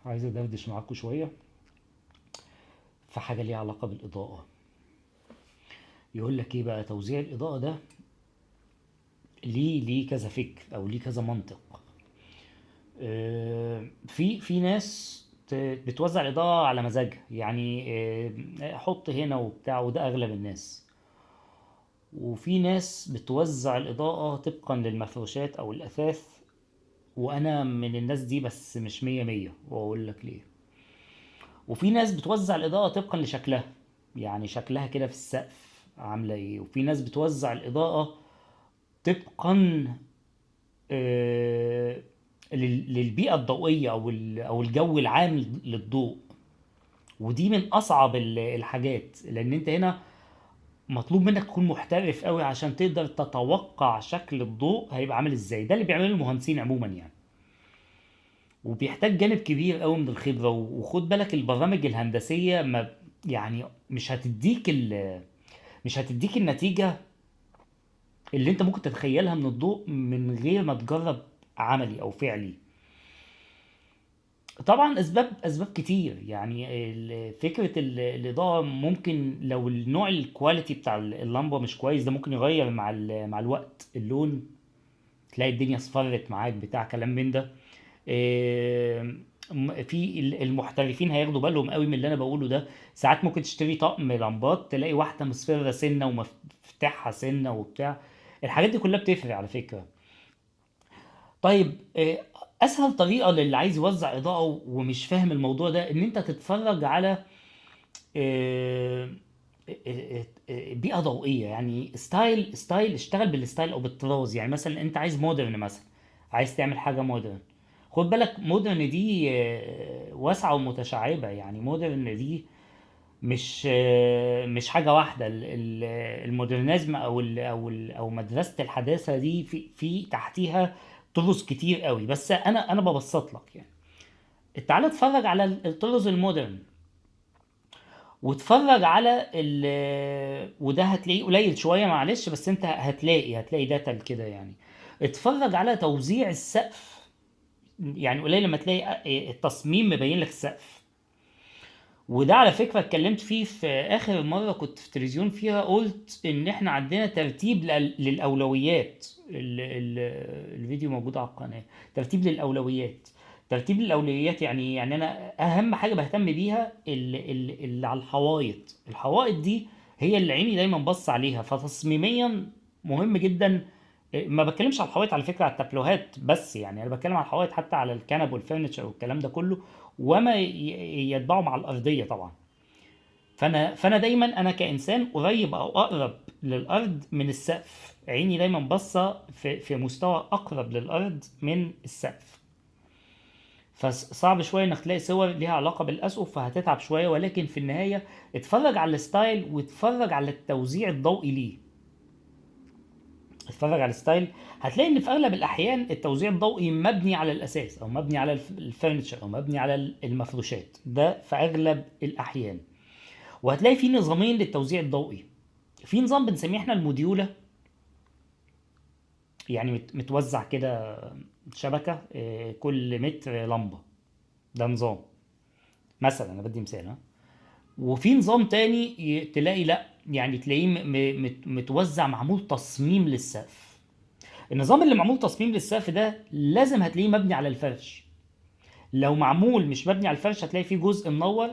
عايز ادردش معاكم شوية في حاجة ليها علاقة بالاضاءة. يقول لك ايه بقى توزيع الاضاءة ده؟ ليه كذا فكر او ليه كذا منطق. في ناس بتوزع الاضاءة على مزاجها، يعني حط هنا وبتاع، وده اغلب الناس. وفي ناس بتوزع الاضاءة طبقا للمفروشات او الاثاث، وانا من الناس دي بس مش مية مية، واقول لك ليه. وفي ناس بتوزع الاضاءة طبقا لشكلها، يعني شكلها كده في السقف عاملة ايه. وفي ناس بتوزع الاضاءة طبقا للبيئة الضوئية او الجو العام للضوء. ودي من اصعب الحاجات، لان انت هنا مطلوب منك تكون محترف قوي عشان تقدر تتوقع شكل الضوء هيبقى عامل ازاي. ده اللي بيعمله المهندسين عموما يعني، وبيحتاج جانب كبير قوي من الخبرة. وخد بالك البرامج الهندسية ما يعني مش هتديك مش هتديك النتيجة اللي انت ممكن تتخيلها من الضوء من غير ما تجرب عملي او فعلي. طبعا اسباب كتير، يعني فكرة الاضاءة ممكن لو النوع ال quality بتاع اللمبة مش كويس، ده ممكن يغير مع الوقت اللون، تلاقي الدنيا اصفرت معاك بتاع كلام من ده. في المحترفين هياخدوا بالهم قوي من اللي انا بقوله ده. ساعات ممكن تشتري طقم لمبات تلاقي واحدة مصفرة سنة ومفتاحها سنة وبتاع، الحاجات دي كلها بتفرق على فكرة. اسهل طريقه للي عايز يوزع اضاءه ومش فاهم الموضوع ده، ان انت تتفرج على بيئة ضوئية، يعني style، اشتغل بال style او بالطراز. يعني مثلا انت عايز modern، مثلا عايز تعمل حاجة modern. خد بالك modern دي واسعة ومتشعبه، يعني modern دي مش حاجة واحدة. ال modernism او مدرسه الحداثة دي في تحتيها طرز كتير قوي، بس انا ببسط لك يعني. تعال اتفرج على الطرز ال modern، واتفرج على وده هتلاقيه قليل شوية معلش، بس انت هتلاقي data كده يعني. اتفرج على توزيع السقف، يعني قليل لما تلاقي التصميم مبين لك السقف. وده على فكرة اتكلمت فيه في آخر مرة كنت في التلفزيون فيها، قلت إن إحنا عندنا ترتيب للأولويات. الفيديو موجود على القناة. ترتيب للأولويات. ترتيب للأولويات يعني أنا أهم حاجة بهتم بيها اللي على الحوايط. الحوائط دي هي اللي عيني دايما بص عليها، فتصميميا مهم جدا. ما بتكلمش على الحوائط على فكرة على التابلوهات بس، يعني أنا بتكلم على الحوائط حتى على الكنب وال furniture والكلام ده كله، وما يتبعه مع الأرضية طبعا. فأنا دايما أنا كإنسان قريب أو أقرب للأرض من السقف، عيني دايما باصة في مستوى أقرب للأرض من السقف. فصعب شوية إنك تلاقي صور ليها علاقة بالأسقف، فهتتعب شوية، ولكن في النهاية اتفرج على ال style واتفرج على التوزيع الضوئي ليه. اتفرج على ال style، هتلاقي ان في اغلب الاحيان التوزيع الضوئي مبني على الاساس او مبني على ال furniture او مبني على المفروشات، ده في اغلب الاحيان. وهتلاقي في نظامين للتوزيع الضوئي. في نظام بنسميه احنا الموديولا، يعني متوزع كده شبكة، كل متر لمبة، ده نظام مثلا، انا بدي مثال، ها. وفي نظام تاني تلاقي لا، يعني تلاقيه متوزع معمول تصميم للسقف. النظام اللي معمول تصميم للسقف ده لازم هتلاقيه مبني على الفرش. لو معمول مش مبني على الفرش هتلاقي فيه جزء منور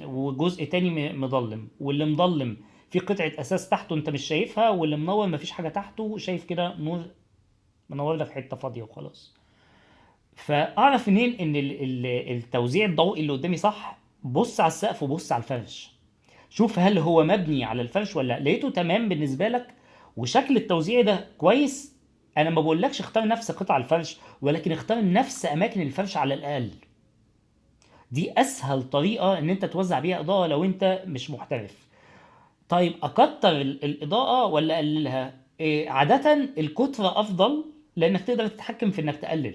وجزء تاني مظلم، واللي مظلم في قطعة أساس تحته أنت مش شايفها، واللي منور مفيش حاجة تحته، شايف كده نور منور لك حتة فاضية وخلاص. فأعرف منين إن التوزيع الضوئي اللي قدامي صح؟ بص على السقف وبص على الفرش، شوف هل هو مبني على الفرش ولا لا. لقيته تمام بالنسبة لك وشكل التوزيع ده كويس، أنا ما بقولكش اختار نفس قطع الفرش، ولكن اختار نفس أماكن الفرش على الأقل. دي أسهل طريقة إن أنت توزع بيها إضاءة لو أنت مش محترف. طيب أكتر الإضاءة ولا أقللها؟ عادة الكترة أفضل، لأنك تقدر تتحكم في إنك تقلل.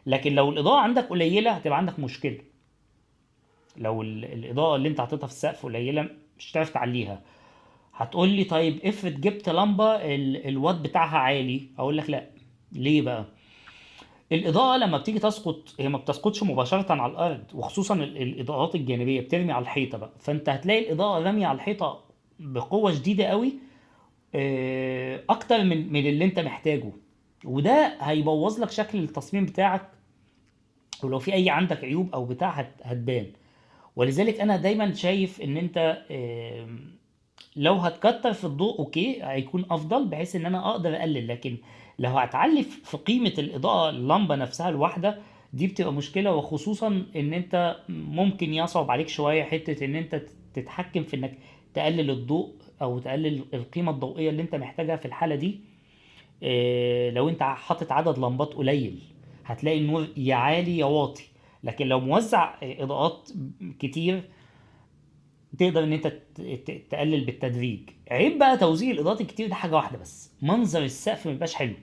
لكن لو الإضاءة عندك قليلة هتبقى عندك مشكلة. لو الإضاءة اللي أنت حاططها في السقف قليلة مش هتعرف تعليها. هتقول لي طيب افرض جبت لمبة الوات بتاعها عالي، أقول لك لا. ليه بقى؟ الاضاءة لما بتيجي تسقط هي ما بتسقطش مباشرة على الارض، وخصوصا الاضاءات الجانبية بترمي على الحيطة بقى، فانت هتلاقي الاضاءة راميه على الحيطة بقوة شديدة قوي، اكتر من اللي انت محتاجه، وده هيبوظ لك شكل التصميم بتاعك، ولو في اي عندك عيوب او بتاع هتبان. ولذلك انا دايما شايف ان انت لو هتكتر في الضوء okay هيكون افضل، بحيث ان انا اقدر اقلل، لكن لو هتعلي في قيمة الاضاءة اللمبة نفسها الواحدة دي بتبقى مشكلة، وخصوصا ان انت ممكن يصعب عليك شوية حتة ان انت تتحكم في انك تقلل الضوء او تقلل القيمة الضوئية اللي انت محتاجها في الحالة دي. لو انت حاطط عدد لمبات قليل هتلاقي النور يا عالي يا واطي، لكن لو موزع اضاءات كتير تقدر ان انت تقلل بالتدريج. عيب بقى توزيع الاضاءات الكتير ده حاجة واحدة بس، منظر السقف ما بيبقاش حلو.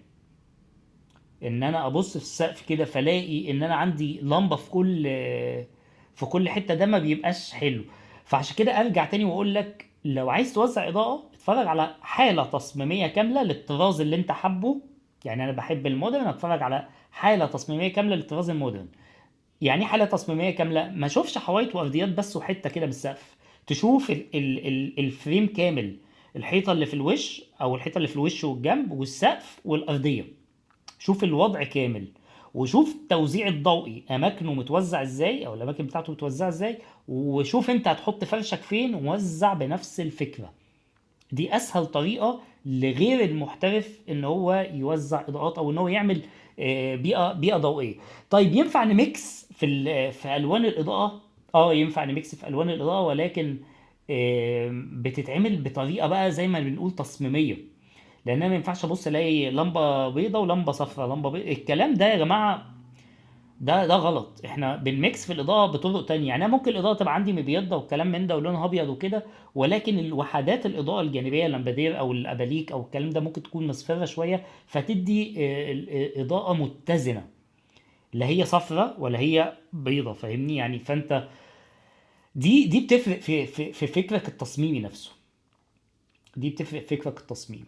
ان انا ابص في السقف كده فلاقي ان انا عندي لمبة في كل حتة، ده ما بيبقاش حلو. فعشان كده ارجع تاني واقول لك لو عايز توزع اضاءه اتفرج على حاله تصميميه كاملة للطراز اللي انت حابة. يعني انا بحب ال modern، اتفرج على حاله تصميميه كاملة للطراز ال modern. يعني ايه حاله تصميميه كاملة؟ ما اشوفش حوايط وارضيات بس وحتة كده بالسقف، تشوف ال frame كامل، الحيطة اللي في الوش او الحيطة اللي في الوش والجنب والسقف والارضيه، شوف الوضع كامل، وشوف التوزيع الضوئي اماكنه متوزع ازاي او الاماكن بتاعته متوزعة ازاي، وشوف انت هتحط فرشك فين ووزع بنفس الفكرة. دي اسهل طريقه لغير المحترف ان هو يوزع اضاءات او ان هو يعمل بيئة ضوئية. طيب ينفع ن mix في الوان الاضاءة؟ ينفع ن mix في الوان الاضاءة، ولكن بتتعمل بطريقة بقى زي ما بنقول تصميميه، لان انا ما ينفعش ابص الاقي لمبة بيضة ولمبه صفراء لمبة بيضة. الكلام ده يا جماعة ده غلط. احنا بن mix في الاضاءة بطرق تانية، يعني انا ممكن الاضاءة تبقى عندي مبيضه والكلام من ده ولونها ابيض وكده، ولكن الوحدات الاضاءة الجانبية اللمبادير او الاباليك او الكلام ده ممكن تكون مصفره شوية، فتدي اضاءه متزنة، لا هي صفراء ولا هي بيضة، فاهمني يعني؟ فانت دي بتفرق في فكرك التصميمي نفسه، دي بتفرق في فكرك التصميمي.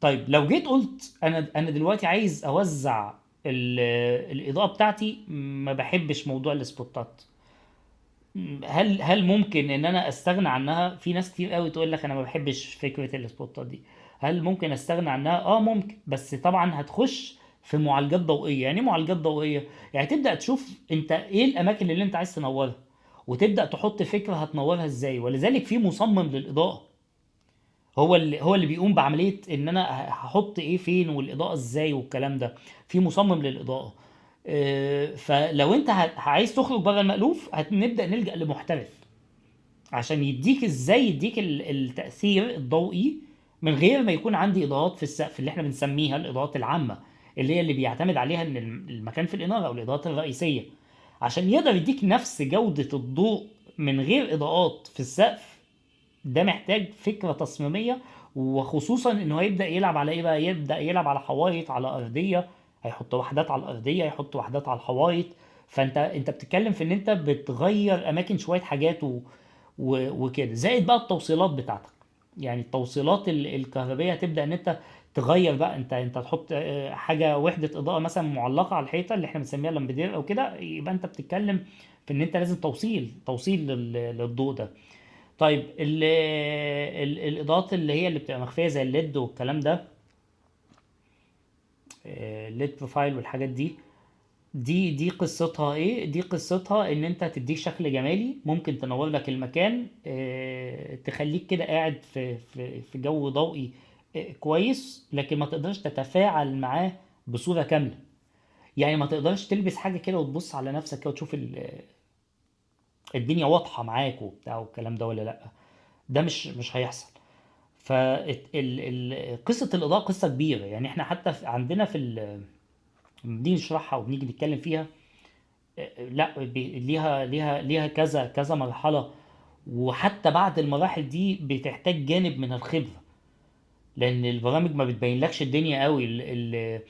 طيب لو جيت قلت انا دلوقتي عايز اوزع الاضاءة بتاعتي، ما بحبش موضوع السبوتات، هل ممكن ان انا استغنى عنها؟ في ناس كتير قوي تقول لك انا ما بحبش فكرة السبوتات دي، هل ممكن استغنى عنها؟ ممكن، بس طبعا هتخش في معالجات ضوئية. يعني ايه معالجات ضوئية؟ يعني تبدأ تشوف انت ايه الاماكن اللي انت عايز تنورها، وتبدأ تحط فكرة هتنورها ازاي. ولذلك في مصمم للإضاءة هو اللي بيقوم بعملية ان انا هحط ايه فين والاضاءة ازاي والكلام ده، في مصمم للإضاءة. فلو انت عايز تخرج بره المألوف هنبدأ نلجأ لمحترف عشان يديك ازاي، يديك التأثير الضوئي من غير ما يكون عندي إضاءات في السقف اللي احنا بنسميها الإضاءات العامة، اللي هي اللي بيعتمد عليها ان المكان في الإنارة او الإضاءات الرئيسية، عشان يقدر يديك نفس جودة الضوء من غير إضاءات في السقف. ده محتاج فكرة تصميمية، وخصوصا انه هيبدأ يلعب على ايه بقى؟ يبدأ يلعب على حوايط، على أرضية، هيحط وحدات على الأرضية، هيحط وحدات على الحوايط. فانت بتتكلم في ان انت بتغير اماكن شوية حاجات وكده، زائد بقى التوصيلات بتاعتك، يعني التوصيلات الكهربية هتبدأ ان انت تغير بقى، انت تحط حاجة وحدة إضاءة مثلا معلقة على الحيطة اللي احنا بنسميها لامبيدير او كده، يبقى انت بتتكلم في ان انت لازم توصيل للضوء ده. طيب الإضاءات اللي هي اللي بتبقى مخفية زي ال LED والكلام ده، ال LED profile والحاجات دي، دي قصتها ايه؟ دي قصتها ان انت تديك شكل جمالي، ممكن تنور لك المكان، تخليك كده قاعد في جو ضوئي، كويس، لكن ما تقدرش تتفاعل معاه بصورة كاملة. يعني ما تقدرش تلبس حاجة كده وتبص على نفسك كده وتشوف الدنيا واضحة معاك وبتاع والكلام ده ولا لا، ده مش هيحصل. قصة الإضاءة قصة كبيرة، يعني احنا حتى عندنا في بنيجي نشرحها وبنيجي نتكلم فيها، لا، ليها كذا كذا مرحلة، وحتى بعد المراحل دي بتحتاج جانب من الخبرة، لأن البرامج ما بتبينلكش الدنيا قوي.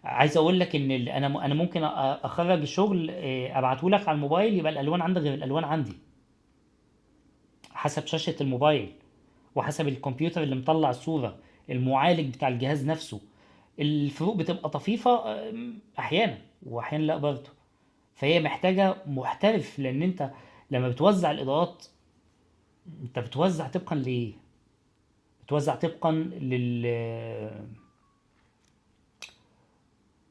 عايز اقول لك ان انا ممكن اخرج الشغل، ابعته لك على الموبايل، يبقى الالوان عندك غير الالوان عندي، حسب شاشة الموبايل وحسب الكمبيوتر اللي مطلع الصورة، المعالج بتاع الجهاز نفسه. الفروق بتبقى طفيفة احيانا، واحيانا لا برضه. فهي محتاجه محترف، لان انت لما بتوزع الاضاءات انت بتوزع طبقا لايه؟ بتوزع طبقا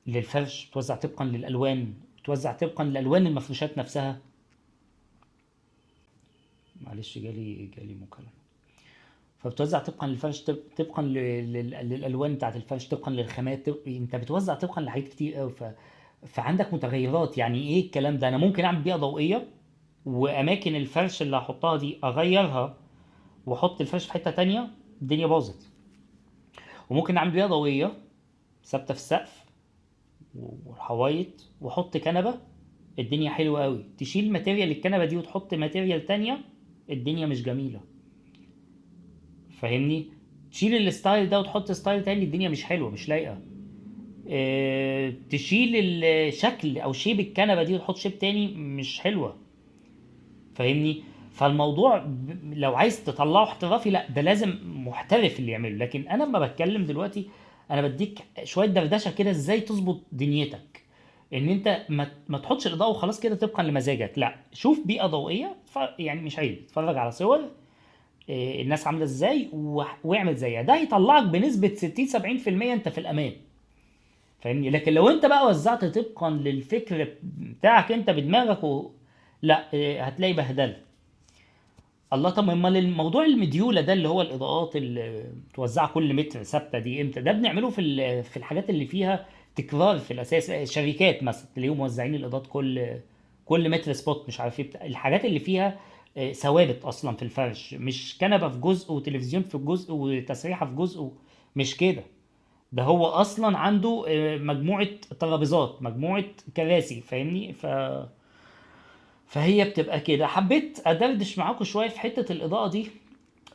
للفرش، بتوزع طبقا للالوان، بتوزع طبقا لالوان المفروشات نفسها. معلش جالي مكالمة. فبتوزع طبقا للفرش، طبقا للالوان بتاعت الفرش، طبقا للخامات، انت بتوزع طبقا لحاجات كتير قوي. فعندك متغيرات. يعني ايه الكلام ده؟ انا ممكن اعمل بيئة ضوئية، واماكن الفرش اللي هحطها دي اغيرها واحط الفرش في حتة تانية، الدنيا باظت. وممكن اعمل بيئة ضوئية ثابتة في السقف والحوايط، واحط كنبة، الدنيا حلوة قوي. تشيل material الكنبة دي وتحط material تانية، الدنيا مش جميلة، فاهمني؟ تشيل ال style ده وتحط style تاني، الدنيا مش حلوة، مش لايقة. تشيل الشكل او shape الكنبة دي وتحط shape تاني، مش حلوة، فاهمني؟ فالموضوع لو عايز تطلعه احترافي، لا ده لازم محترف اللي يعمله. لكن انا لما بتكلم دلوقتي انا بديك شوية دردشة كده ازاي تظبط دنيتك، ان انت ما تحطش الاضاءة وخلاص كده طبقا لمزاجك، لا شوف بيئة ضوئية، يعني مش عيب اتفرج على صور، الناس عامله ازاي واعمل زيها، ده هيطلعك بنسبة ستين سبعين في المية انت في الامان، فاهمني؟ لكن لو انت بقى وزعت طبقا للفكر بتاعك انت بدماغك لا، هتلاقي بهدله. الله، طب امال الموضوع المديوله ده اللي هو الاضاءات اللي بتوزعها كل متر ثابتة دي امتى؟ ده بنعمله في الحاجات اللي فيها تكرار في الاساس، شركات مثلا تلاقيهم موزعين الاضاءات كل متر spot، مش عارف ايه بتاع، الحاجات اللي فيها، ثوابت اصلا في الفرش، مش كنبة في جزء وتلفزيون في جزء وتسريحه في جزء مش كده. ده هو اصلا عنده، مجموعة ترابيزات، مجموعة كراسي، فاهمني؟ فهي بتبقى كده. حبيت ادردش معاكم شوية في حتة الاضاءة دي،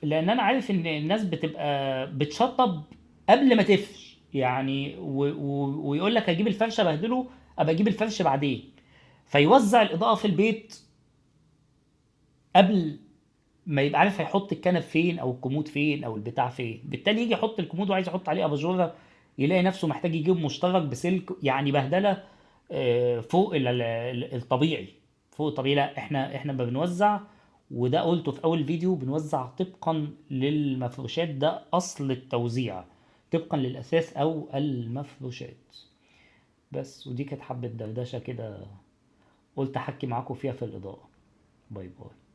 لان انا عارف ان الناس بتبقى بتشطب قبل ما تفرش يعني، ويقول لك اجيب الفرشة بهدله، ابقى اجيب الفرش بعدين، فيوزع الاضاءة في البيت قبل ما يبقى عارف هيحط الكنب فين او الكومود فين او البتاع فين. بالتالي يجي يحط الكومود وعايز يحط عليه اباجوره، يلاقي نفسه محتاج يجيب مشترك بسلك، يعني بهدله، فوق الطبيعي، فوق الطبيعي. لا، احنا ما بنوزع، وده قلته في اول فيديو، بنوزع طبقا للمفروشات، ده اصل التوزيع طبقا للاساس او المفروشات بس. ودي كانت حبه دردشة كده قلت احكي معاكم فيها في الاضاءة. bye bye.